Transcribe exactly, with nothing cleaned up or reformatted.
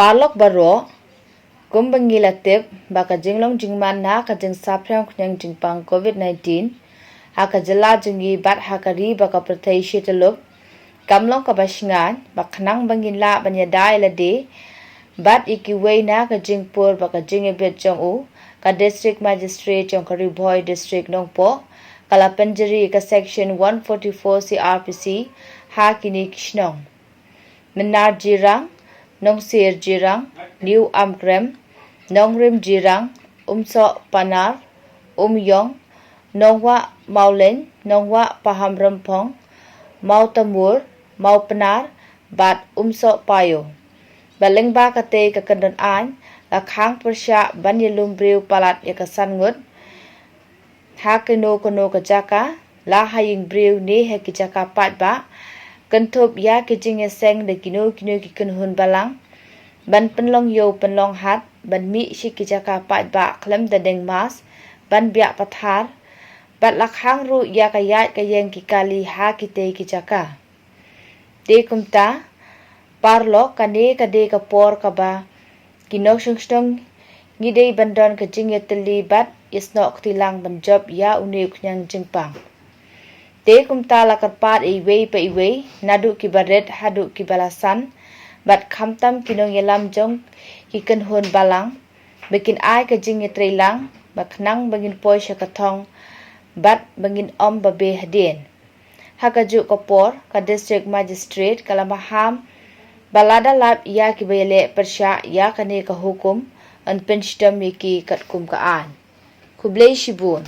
Paralok baroh, kumba ngi la tip ba ka jinglong jingman na ka jingsaphriang khñiang jingpang COVID-19 ha ka jylla jong ngi bad ha ka ri bad ka pyrthei shi tyllup kam long kaba shngaiñ, ba khnang ba ngin lah ban ïada ïa lade bad ïa kiwei na ka jingpur bad ka jingïabit jong u, ka District Magistrate jong ka Ri Bhoi District Nongpoh ka la pynjari ïa ka Section one forty-four C R P C ha kine ki shnong: Mnar Jirang, Nongsier Jirang, New Amkrem, Nongrim Jirang, Umsoh Panar, Umïong, Nongwah Mawlein, Nongwah Pahamrymphong, Mawtamur, Mawpnar bad Umsoh Payo. Bad lyngba katei ka kyndon aiñ, la khang pyrshah ban ïalum briew palat ïa ka san ngut ha kano kano ka jaka, la ha ïing briew ne ha ki jaka paidbah, kynthup ïa ki jingïaseng da kino kino ki kynhun balang, ban pynlong ïew pynlong hat, ban mih sha ki jaka paidbah khlem da deng mask, ban biah pathar, bad la khang ruh ïa ka ïaid ka ïeng ki kali ha kitei ki jaka. Te kumta, paralok, kane ka dei ka por kaba ki nongshong shnong ngi dei ban don ka jingïatylli bad ïasnoh kti lang ban jop ïa une u khñiang jingpang. Te kumta la kyrpad ïa iwei pa iwei, naduh kiba rit haduh kiba la san, bad khamtam ki nongïalam jong ki kynhun balang, ba kin ai ka jingïatreilang, ba khnang ba ngin poi sha ka thong bad ba ngin ym babe hadien. Ha kajuh ka por, ka District Magistrate ka la maham ba lada lap ïa kiba ïaleh pyrshah ïa kane ka hukum, yn pynshitom ïa ki katkum ka aiñ. Khublei shibun.